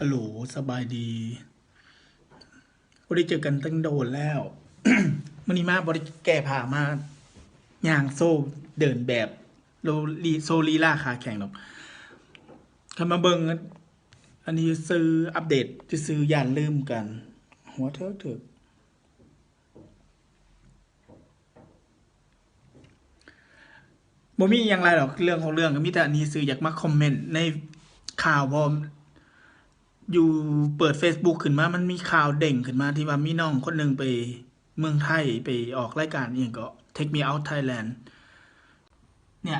ຮັລໂຫຼ ສະບາຍດີ. ບໍ່ໄດ້ເຈີກັນຕັ້ງໂດນແລ້ວ. ມື້ນີ້ມາບໍ່ໄດ້ແກ້ຜ້າ ມາຍ່າງໂຊເດີນແບບ ໂລລີ ໂຊລີລາຂາແຂງດອກ. ຄັນມາເບິ່ງ ອັນນີ້ຊື່ອັບເດດຊື່ໆ ຢ້ານລືມກັນ. ຫົວເຖິກໆ. ບໍ່ມີຫຍັງຫຼາຍດອກ ເລື່ອງຂອງເລື່ອງກໍມີແຕ່ອັນນີ້ຊື່ ຢາກມາຄອມເມັນໃນຂ່າວ ເພາະຢູ່ເປີດເຟສບຸກຂຶ້ນມາ ມັນມີຂ່າວເດ້ງຂຶ້ນມາທີ່ວ່າມີນ້ອງຄົນໜຶ່ງໄປເມືອງໄທ ໄປອອກລາຍການອີ່ຫຍັງເກາະ Take Me Out Thailand ເນ່ຍ.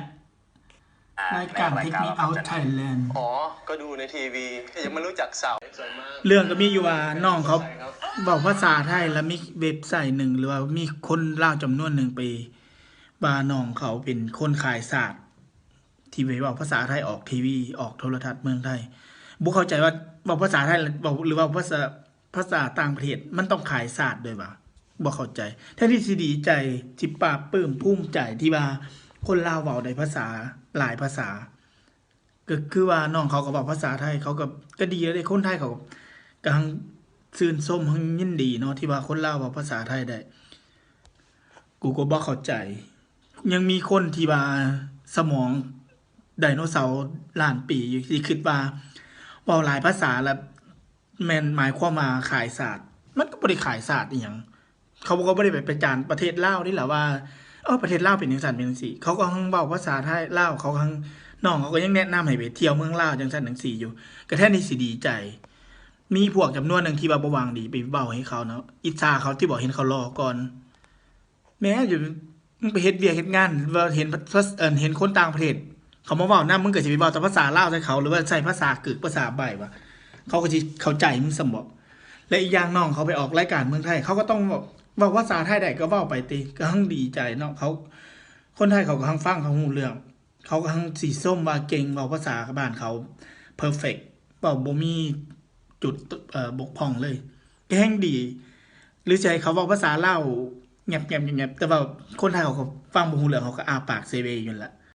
ອ່າ ລາຍການ Take Me Out Thailand ອໍ ກໍດູໃນທີວີ ແຕ່ຍັງບໍ່ຮູ້ຈັກສາວ. ເລື່ອງກໍມີຢູ່ວ່ານ້ອງເຂົາເວົ້າພາສາໄທ ແລ້ວມີເວັບໄຊໜຶ່ງ ຫຼືວ່າມີຄົນລາວຈຳນວນໜຶ່ງໄປວ່ານ້ອງເຂົາເປັນຄົນຂາຍສາດ ທີ່ໄປເວົ້າພາສາໄທອອກທີວີ ອອກໂທລະທັດເມືອງໄທ. ບໍ່ເຂົ້າໃຈວ່າເວົ້າພາສາໄທ ເວົ້າ ຫຼືເວົ້າພາສາ ພາສາຕ່າງປະເທດ ມັນຕ້ອງຂາຍສາດດ້ວຍຫວາ? ບໍ່ເຂົ້າໃຈ. ແທນທີ່ຊິດີໃຈ ຊິປາບປຶ້ມພູມໃຈທີ່ວ່າຄົນລາວເວົ້າໄດ້ພາສາຫຼາຍພາສາ ກໍຄືວ່ານ້ອງເຂົາກໍເວົ້າພາສາໄທ ເຂົາກໍ ກໍດີແລ້ວເດ້. ຄົນໄທເຂົາກໍທັງຊື່ນຊົມ ທັງຍິນດີເນາະ ທີ່ວ່າຄົນລາວເວົ້າພາສາໄທໄດ້. ກູກໍບໍ່ເຂົ້າໃຈ ຍັງມີຄົນທີ່ວ່າສະໝອງໄດໂນເສົາລ້ານປີຢູ່ ທີ່ຄິດວ່າເວົ້າຫຼາຍພາສາແລ້ວ ແມ່ນໝາຍຄວາມວ່າຂາຍຊາດ. ມັນກໍບໍ່ໄດ້ຂາຍຊາດອີ່ຫຍັງ. ເຂົາກໍບໍ່ໄດ້ໄປປະຈານປະເທດລາວນີ້ລະວ່າ ເອີ ປະເທດລາວເປັນຈັ່ງຊັ້ນເປັນຈັ່ງຊີ້. ເຂົາກໍທັງເວົ້າພາສາໄທລາວ ເຂົາທັງ ນ້ອງເຂົາກໍຍັງແນະນຳໃຫ້ໄປທ່ຽວເມືອງລາວຈັ່ງຊັ້ນຈັ່ງຊີ້ຢູ່. ກໍແທນທີ່ຊິດີໃຈ ມີພວກຈຳນວນໜຶ່ງທີ່ວ່າບໍ່ຫວັງດີໄປເວົ້າໃຫ້ເຂົາເນາະ ອິດສາເຂົາ ທີ່ບໍ່ເຫັນເຂົາຫຼໍ່ກ່ອນ. ແມ້ຢູ່ ມຶງໄປເຮັດວຽກເຮັດງານ ວ່າເຫັນ ເອີ ເຫັນຄົນຕ່າງປະເທດເຂົາມາເວົ້ານຳ ມຶງກໍຊິໄປເວົ້າແຕ່ພາສາລາວໃສ່ເຂົາ ຫຼືວ່າໃຊ້ພາສາກຶກ ພາສາໃບ້ວະ? ເຂົາກໍຊິເຂົ້າໃຈມຶງຊຳບໍ? ແລະ ອີກຢ່າງ ນ້ອງເຂົາໄປອອກລາຍການເມືອງໄທ ເຂົາກໍຕ້ອງເວົ້າ ເວົ້າພາສາໄທໄດ້ກໍເວົ້າໄປຕິ ກໍທັງດີໃຈເນາະ. ເຂົາ ຄົນໄທເຂົາກໍທັງຟັງ ເຂົາຮູ້ເລື່ອງ ເຂົາກໍທັງຊິຊົມວ່າເກັ່ງ ເວົ້າພາສາບ້ານເຂົາເພີເຟັກ ເວົ້າບໍ່ມີຈຸດ ເອີ ບົກຜ່ອງເລີຍ ກໍແຮ່ງດີ. ຫຼືຊິໃຫ້ເຂົາເວົ້າພາສາລາວແງບໆໆ ແຕ່ວ່າຄົນໄທເຂົາກໍຟັງບໍ່ຮູ້ເລື່ອງ ເຂົາກໍອ້າປາກເຊເວຢູ່ນັ້ນລະ.